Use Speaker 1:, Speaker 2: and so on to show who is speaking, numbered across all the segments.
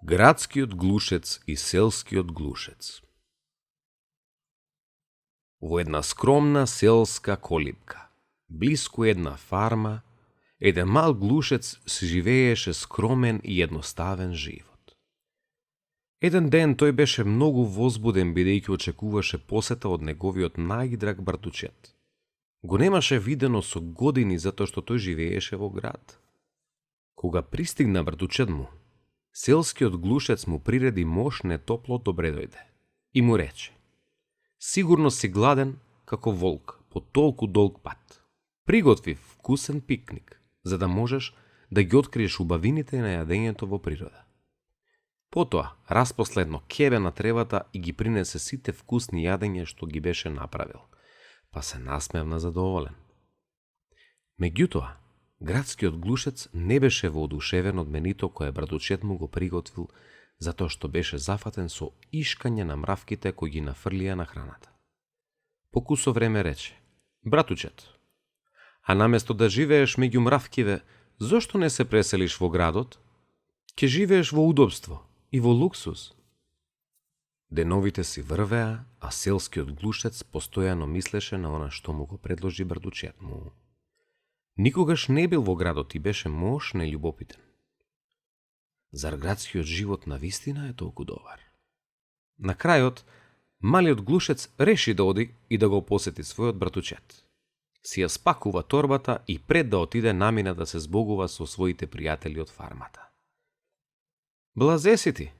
Speaker 1: Градскиот глушец и селскиот глушец. Во една скромна селска колибка, блиску една фарма, еден мал глушец си живееше скромен и едноставен живот. Еден ден тој беше многу возбуден бидејќи очекуваше посета од неговиот најдраг братучет. Го немаше видено со години затоа што тој живееше во град. Кога пристигна братучет му, селскиот глушец му приреди мошне топло добре дојде и му рече: "Сигурно си гладен како волк по толку долг пат. Приготви вкусен пикник, за да можеш да ги откриеш убавините на јадењето во природа." Потоа распоследно кебе на тревата и ги принесе сите вкусни јадења што ги беше направил, па се насмевна задоволен. Меѓутоа, градскиот глушец не беше воодушевен од менито кое братучет му го приготвил, затоа што беше зафатен со ишкање на мравките кои ги нафрлија на храната. По кусо време рече: "Братучет, а наместо да живееш меѓу мравкиве, зошто не се преселиш во градот? Ке живееш во удобство и во луксус." Деновите си врвеа, а селскиот глушец постојано мислеше на она што му го предложи братучет му. Никогаш не бил во градот и беше мошно и љубопитен. Зар градскиот живот навистина е толку добар? На крајот, малиот глушец реши да оди и да го посети својот братучет. Си ја спакува торбата и пред да отиде намина да се збогува со своите пријатели од фармата. "Блазе си ти,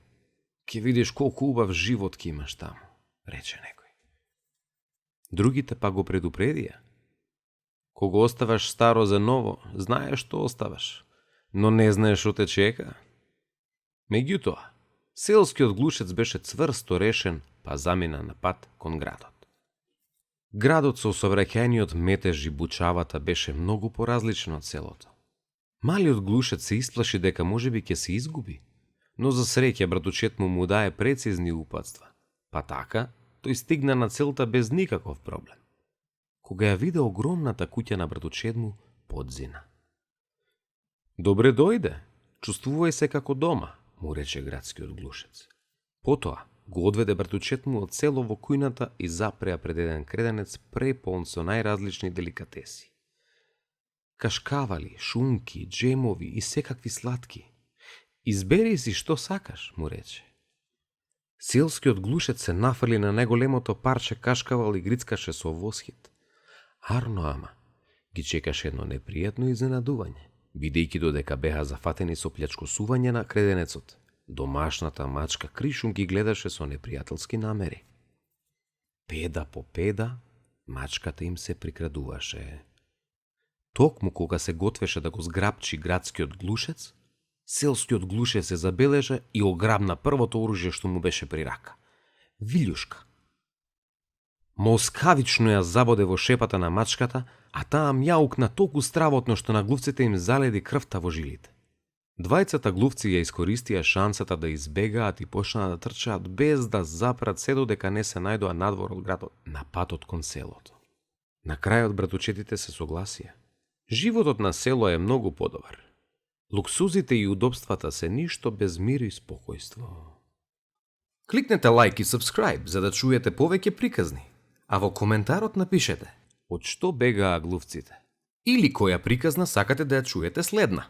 Speaker 1: ќе видиш колку убав живот ке имаш таму," рече некој. Другите па го предупредија: "Кога оставаш старо за ново, знаеш што оставаш, но не знаеш што те чека." Меѓутоа, селскиот глушец беше цврсто решен, па замина на пат кон градот. Градот со сообраќајниот метеж и бучавата беше многу поразличен од селото. Малиот глушец се исплаши дека можеби ќе се изгуби, но за среќа братучет му дае прецизни упатства, па така тој стигна на целта без никаков проблем. Кога ја виде огромната куќа на братучет му, подзина. "Добре дојде, чувствувај се како дома," му рече градскиот глушец. Потоа го одведе братучет му од село во кујната и запреа пред еден креденец преполн со најразлични деликатеси. Кашкавали, шунки, джемови и секакви сладки. "Избери си што сакаш," му рече. Селскиот глушец се нафрли на најголемото парче кашкавал и грицкаше со восхит. Арно ама, ги чекаше едно непријатно изненадување, бидејќи додека беа зафатени со плячкосување на креденецот, домашната мачка Кришун ги гледаше со непријателски намери. Педа по педа, мачката им се прикрадуваше. Токму кога се готвеше да го зграбчи градскиот глушец, селскиот глушец се забележа и ограбна првото оружје што му беше при рака – вилјушка. Москавично ја забоде во шепата на мачката, а таа мјаукна толку стравотно што на глувците им заледи крвта во жилите. Двајцата глувци ја искористија шансата да избегаат и почнаа да трчаат без да запрат се додека не се најдоа надвор од градот, на патот кон селото. На крајот братучетите се согласија. Животот на село е многу подобар. Луксузите и удобствата се ништо без мир и спокојство. Кликнете лайк и subscribe за да чуете повеќе приказни, а во коментарот напишете од што бегаа глувците или која приказна сакате да ја чуете следна.